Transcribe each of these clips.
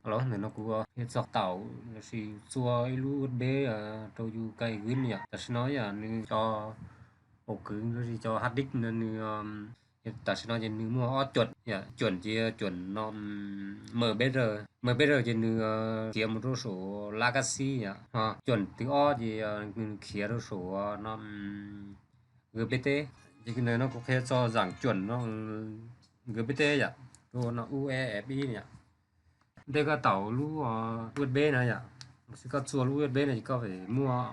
Los ntawm no kuv qhia txog taum lossis txua ib lub U S B rau yus kais win yom. Tam sim no yom nws cov ổ cứng lossis cov hard disk no nws tam sim no ces nws muaj ob chuẩn yom, chuẩn ces chuẩn no M B R, M B R ces nws khiav mus rau saum legacy yom, ho chuẩn thứ ob ces nws khiav rau saum no G P T. Ces ntawm no kuv qhia txog dạng chuẩn no G P T yom, rau no U E F I yom. Ntej koj taum lub U S B no yom, lossis koj txua lub U S B no ces koj phải muaj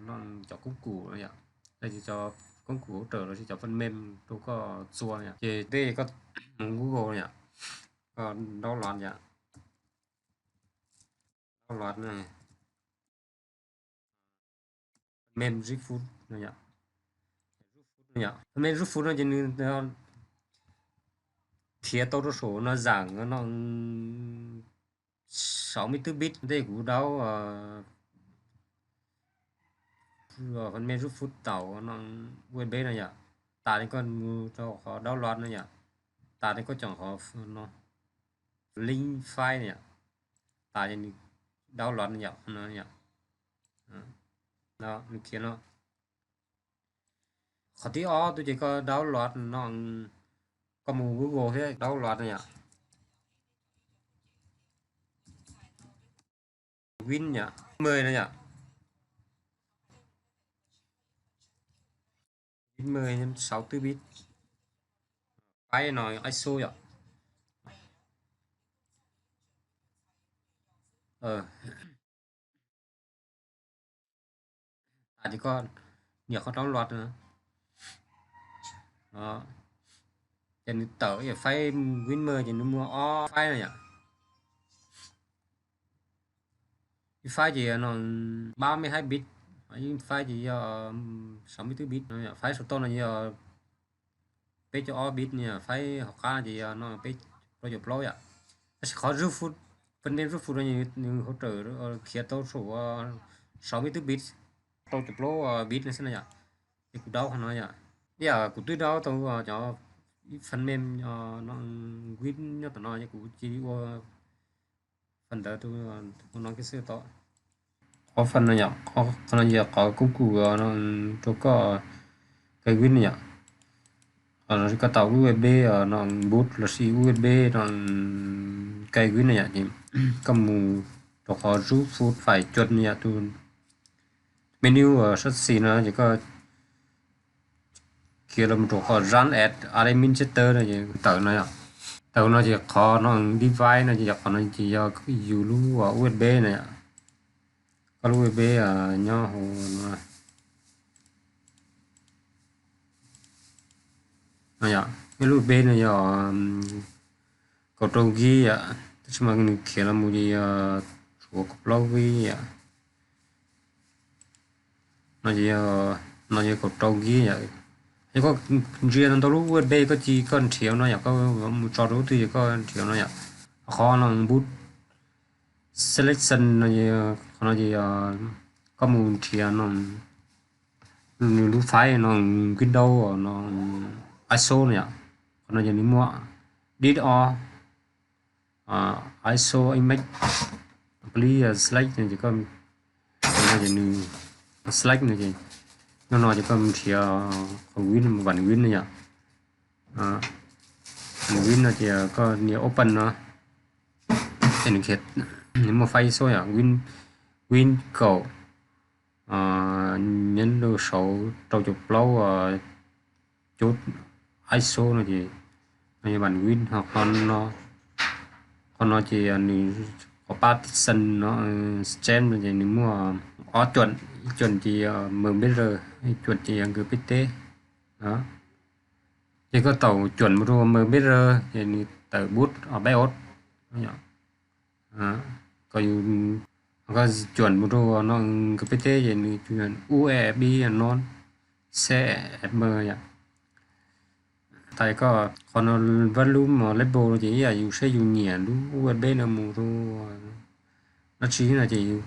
no cov công cụ no yom, lossis cov công cụ hỗ trợ lossis cov phần mềm rau koj txua yom. Ces ntej koj mus Google yom, koj download yom, download no, phần mềm Root Foot no yom. Phần mềm Root Foot no ces nws khiav tau rau saum no dạng no sáu mươi tư bit. Ntej kuv download phần mềm Root Foot taum no U S B no yom. Tas li koj mus rau qhov download no yom. Tas li koj chọn qhov no, link file no yom. Tas ces nws download no yom, no yom. Nws khiav no. Qhov thib ob tuaj ces koj download no, koj mus Google thiab download no yom. Win yom, mười no yom. Win mười sáu tư bit. File no I S O yom. Tas ces koj nias qhov download no. Ces nws tawm file win mười ces nws muaj ob file no yom. Ib file ces no ba mươi hai bit, ib file ces yog sáu mươi tư bit. File saum toj no yog peb caug ob bit, file hauv qab ces yog no peb rau caum plaub yom. Tab sis qhov Root Foot, phần mềm Root Foot no nws hỗ trợ khiav tau saum sáu mươi tư bit, rau caum plaub bit no xwb no yom. Ces kuv download qhov no yom. Ib yam kuv twb download tau cov phần mềm no, win nyob tom no ces kuv cia li ua phần ntawd rau hauv no kiag xwb tau. Qhov phần no yom, qhov no yog qhov công cụ no rau koj kais win no yom. Koj taum U S B no boot lossis U S B no kais win no yom, ces koj mus rau qhov Root Foot phải chuẩn no yom, tus menu sab xis no ces koj khiav los mus rau qhov run as administrator no ces tawm no yom. Tawm no ces qhov no device no ces yog qhov no ces yog yus lub U S B no yom. Koj lub U S B nyob hauv no. Yog ib lub U S B no yog kaum rau gig yom, tab sis mas nws khiav los mus ces yog tshuav kaum plaub gig yom. No ces, no ces kaum rau gig yom. Yog koj ntsia ntau ntau lub U S B koj cia koj nrhiav no yom, koj mus tso rau lub twg ces koj nrhiav no yom. Qhov no boot selection no, qhov no ces koj mus nrhiav no nws lub file no Windows no I S O no yom. Qhov no ces nws muaj disk off I S O image, pab li select no ces koj, no ces nws select no ces nyob no ces koj mus nrhiav qhov win, bản win no yom. Bản win no ces koj nias open no ces nws khiav, nws muaj file I S O yom, win, win kaum, nyob rau sáu rau caum plaub cub I S O no ces no yog bản win. Ho qhov no ces nws, qhov partition no, stem no ces nws muaj ob chuẩn, ib chuẩn ces yog M P R, ib chuẩn ces yog G P T. Ces koj taum chuẩn mus rau M P R ces nws tawm boot BIOS. Koj, koj chuẩn mus rau no G P T ces nws U E F I no C F M yom. Tas koj qhov no volume label no ces ib yam yus saib yus nyiam lub U S B no mus rau dab tsi no ces yus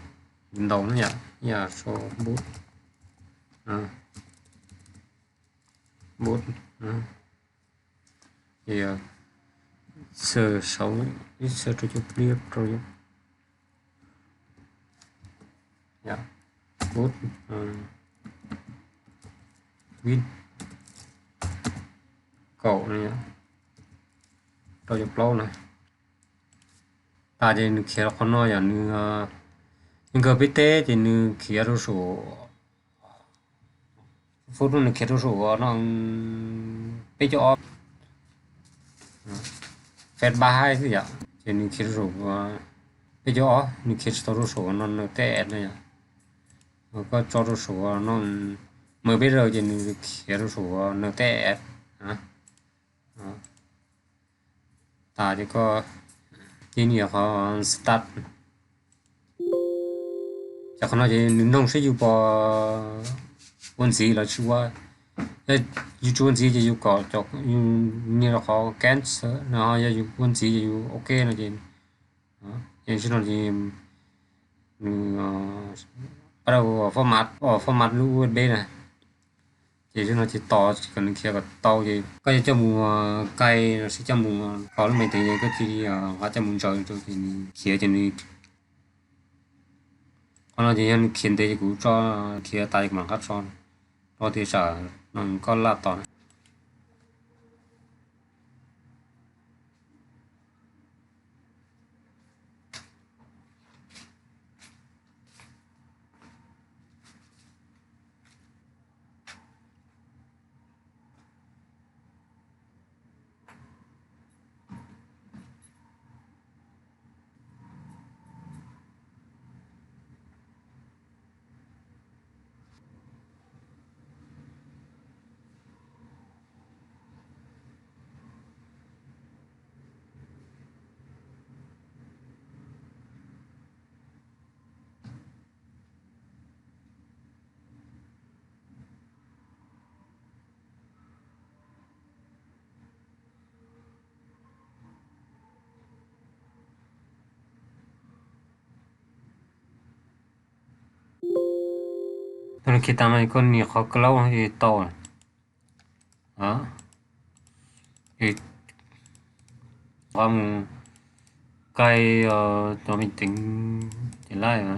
ntaus no yom, ib yam sau boot, boot, ces xaus ib xaus rau caum pliab rau Good, win kaum no, rau caum plaub na. Tas ces nws khiav qhov no yog nws, nws nkawg peb teb ces nws khiav rau saum, fub nws khiav rau saum no peb caug ob, fed ba haib xwb yom, ces nws khiav rau saum peb caug ob, nws khiav tsis tau rau saum no N T S no yom. Koj tso rau saum no M B R ces nws khiav rau saum N T S. Tas ces koj tig nias qhov start. Ces qhov no ces nws noog seb yus puas ua ntxiv los tsis ua. Yog yus tsis ua ntxiv ces yus kom cov, yus nias rau qhov cancel no, yog yus ua ntxiv ces yus ok no ces, ces tib no ces nws pab rau format, format lub U S B na. Ces tib no ces tos kom nws khiav kom tau ces koj yuav coj mus kai los sis coj mus kho lub me teev ces koj cia li nqa coj mus ntsaws rau ces nws khiav ces nws, qhov no ces yog nws khiav ntev ces kuv tso, khiav tas ces kuv mam nqa tso rau tias tsam no koj laj tos na. Thaum nws khiav tas no koj nias qhov close no ces tau lawm. Qhov mus kai cov me teev ces laj na.